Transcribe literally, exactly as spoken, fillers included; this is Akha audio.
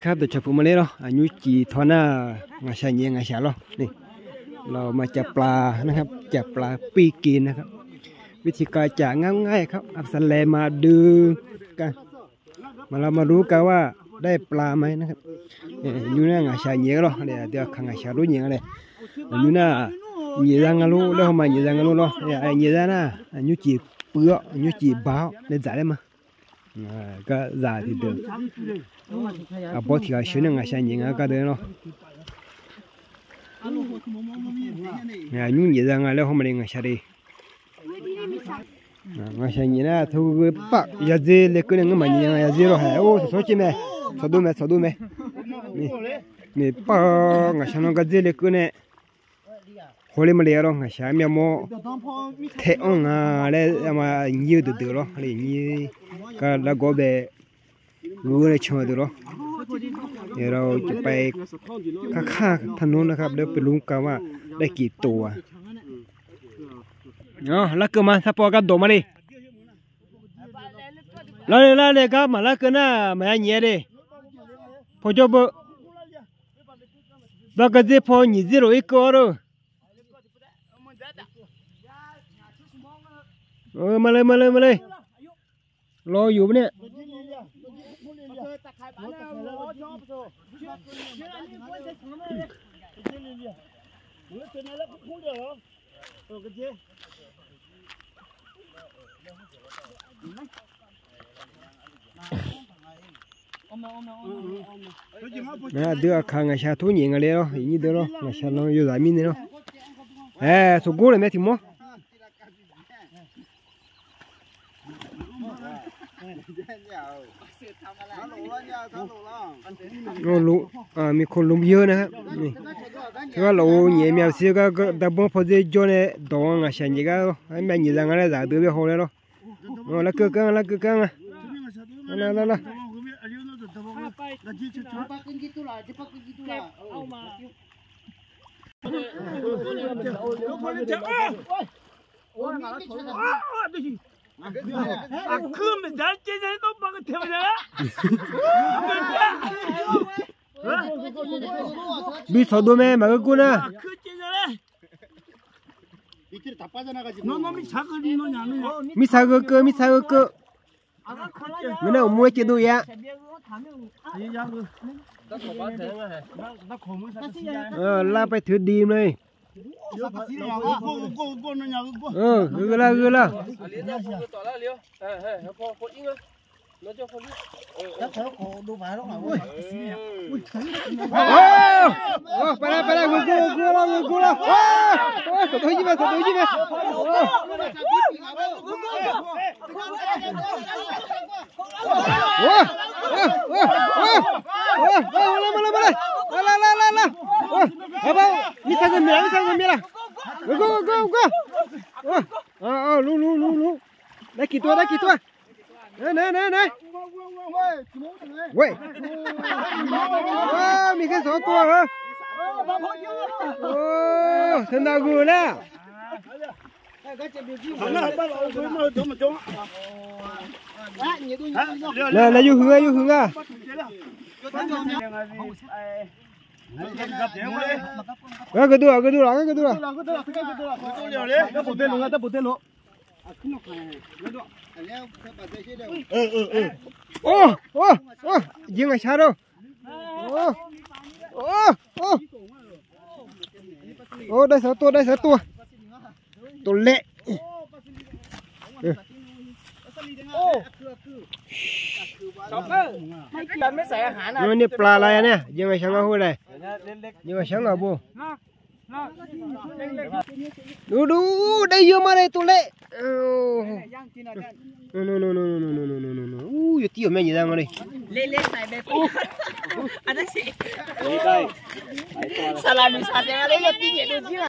ครับ เดี๋ยวเฉพาะมาเลยเนาะ อ่ะ nymrcif taw nar, ngaqshaq nyaef ngaqshaq lawr ni. เรามาจับปลานะครับ จับปลาปี้กินนะครับ วิธีการจับง่ายๆครับ เอาสแลนมาดึงกัน มา เรามาดูกันว่าได้ปลาไหมนะครับ Nymr nar ngaqshaq nyaef lawr, aqdui aqkaq ngaqshaq lor nyaef nga le. Nymr nar nyaef za nga lor, laer haw ma nyaef za nga lor lawr, nyaef za nar, nymrcif puiv-awr nymrcif ba-awr nae dzaq laer ma. Gar zaq tiqdeuq, aqbawr tiq ghaq sheuq nar ngaqshaq nyaef nga gar deuq lawr. Nymr nyaef za nga laer haw ma le ngaqshaq de. Ngaqshaq nyaef nar teu gheugeu paq yadzer lekeuv nae ngeur maqnyaef nga yadzer lawr hae. Or, sawqsawr caer mae, tsawqdov mae, tsawqdov mae. Ni paq ngaqshaq nan gardzer lekeuv nae hawler ma le-a lawr, ngaqshaq-aer myavmawr tae-anr nga laer ma nyir-eu deuqdeuq lawr, le nyir gar largawr bae gheuf nae can-eu deuq lawr. Aqlawq cawqpae karkar tanur nar kar dawr pyeufluf kar ma, daefkiq tof-a. Larkeuv ma, sarpawv gardawq ma le. Lar le lar le gar maqlarkeuv nar maqya nyaef de. Pawjawr beu. Bar gardzer paw nyiq dzer lof-ir keuv-awr lor. Ma le ma le ma le. Lawr yof nae. Nar aqdui aqkaq ngaqshaq tur nyaef nga le lawr, iqnyir deuq lawr, ngaqshaq lan yawzaq mirnae lawr. Aer, tsawqgor laeq mae tiq mawr. Mikov lmq yeur nar, teugar laf-eu nyaef myav sir gar darbanr pawdzer jawr nae dawq-anr ngaqshaq nyaef gar lawr, armyav nyaef za nga laer zaqdeuq bae haw laer lawr. Larkeuv kar nga, larkeuv kar nga. Lar lar lar. Bi tsawqdov mae maqgeur gur nar. Mirtsaq gheu keuv, mirtsaq gheu keuv. Ngeur nar uqmov-aer caevdov ya. Lar paev teu di mle. Gheu lar, gheu lar. Paev lar, paev lar, gheu gur, gheu gur lar, gheu gur lar. Saqdov jir mae, saqdov jir mae. Lar, lar, lar, lar. Mirtsaq gheu myav, mirtsaq gheu myav la. Gheu gur, gheu gur, gheu gur. Lur, lur, lur, lur. Nar kiq tov, nar kiq tov-a. Nae, nae, nae, nae. Miqkhaer sawq tov-a heu. Teunav gheu laer. Nae, nae, yawhuiq nga, yawhuiq nga. Gharduq, gharduq laf, gharduq laf. Or, or, or, jeq ngaq shar lor. Or, or, or, daef saq tov, daef saq tov. Tov laer. Ngar nae plavlar ya nae, jeq ngaq shar ngar hawr laer. Jeq ngaq shar ngaq bo. Duq duq, daef yawma nae tov laer. Yawtir yawqmya nyiq za nga le. Saqlaq noeqshaq saef nga le, yawtir nyaef dov jir-a.